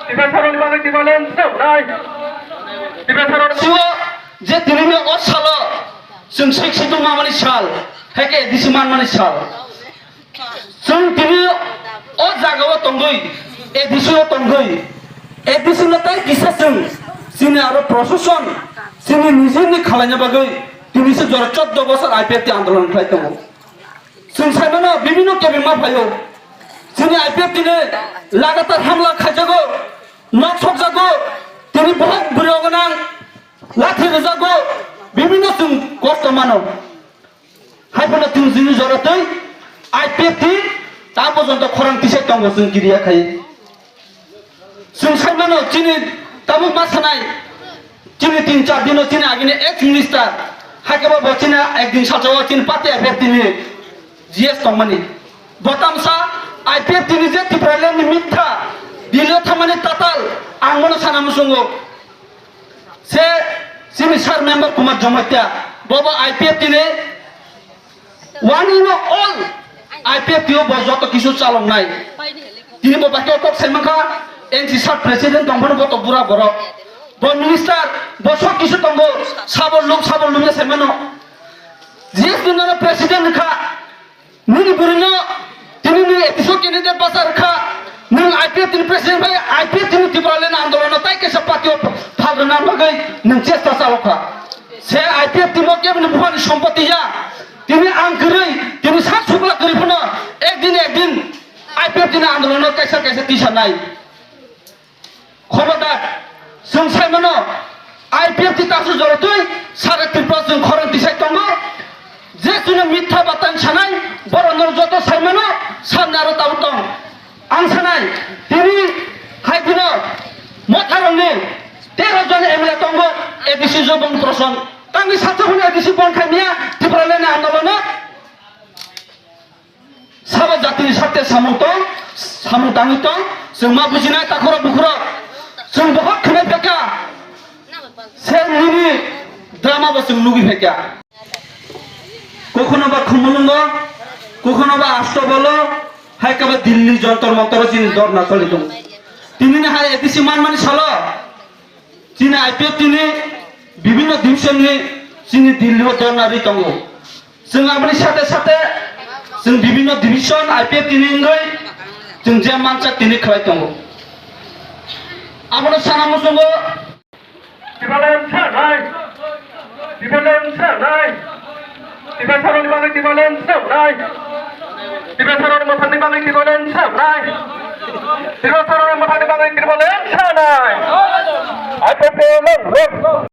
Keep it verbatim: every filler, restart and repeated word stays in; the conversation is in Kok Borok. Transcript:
Tiprasarokni bagwi Tipraland swnamnai. Tiprasarok Siwo je tinini o salo chwng sik situng mamani sal, hai khe A D C manmani sal. Chwng tini o jagao tongwi, A D C o tongwi, A D C no tai kisa chwng chini aro proseson, chini nijini khalaina bagwi tini se jora choddo bosor I P F T andolon khlai tongo. Chwng sai mano bibhinno kebengma phaio. Chini I P F T ni lagatar hamla khaijago, nok sokjago, tini bohok bwrwi ogonang lathi rwjago, bibhinno chwng kosto mano. Hai phano chwng chini jora twi I P F T ta porjonto khorang tisai tongo chwng kiriya khai. Chwng sai mano chini tabuk ma sanai, chini tin char dino chini agini ex minister, hai khe bo chini ekdin sajao chini party I P F T ni G S tongmani. Bo tamsa I P F T ni je Tipraland ni mitha, Delhi o thangmani tatal, ang bono sana muchungo. Se chini sir member Kumar Jamatia, bo bo I P F T ni one in all I P F T o bo joto kisu chaloknai. Tini bo bahaikhe kok sai mankha, N C sir president tongphano bo to bura borok. Bo minister, bo sok kisu tongo, sabo luk, sabo lukya sai mano. G S P no president kha, nini bwrwino tini nini A D C o candidate basa rwkha, nwng I P F T ni president bai I P F T ni Tipraland andolono tai kaisa party o phal rwna bagwi nwng chesta chalokha. Se I P F T mo keboni buphani sompoti ya, tini ang kwrwi, tini sak sukla kwrwi phano ekdin ekdin I P F T ni andolono kaisa kaisa tisanai. Khobodar, chwng sai mano, I P F T tasu jora twi sara Tripura chwng khorang tisai tongo. Je chwngno mitha batan sanai, borok no joto sai mano, samne aro tabuk tong. Ang sanai, tini hai dino motharokni tero jon M L A tongo, A D C jo bong proson. Tangni sato hwnwi A D C bong khaimya, Tipraland ni andolono. Sabo jatini sakte samung tong, samung tangwi tong, chwng ma bujinai takhorok bukhorok, chwng bohok khwnai phaikha, se nini drama bo chwng nugwi phaikha. Kokhono ba Khumulwngo, kokhono ba Astobolo, hai khe ba Dilli Jontor Montoro chini dorna choli tongo. Tinini hai A D C manmani salo, chini I P F T ni bibhinno division ni chini Delhi o dhorna ri tongo. Chwng aboni sate sate chwng bibhinno division I P F T ni wngwi chwng je mansak tini khlai tongo. Abono sana muchungo. Tipraland sanai. Tipraland sanai. Tiprasarokni bagwi Tipraland swnamnai. Tiprasarokni mwthangni bagwi Tipraland swnamnai. Tiprasarokni mwthangni bagwi Tipraland swnamnai. I P F T no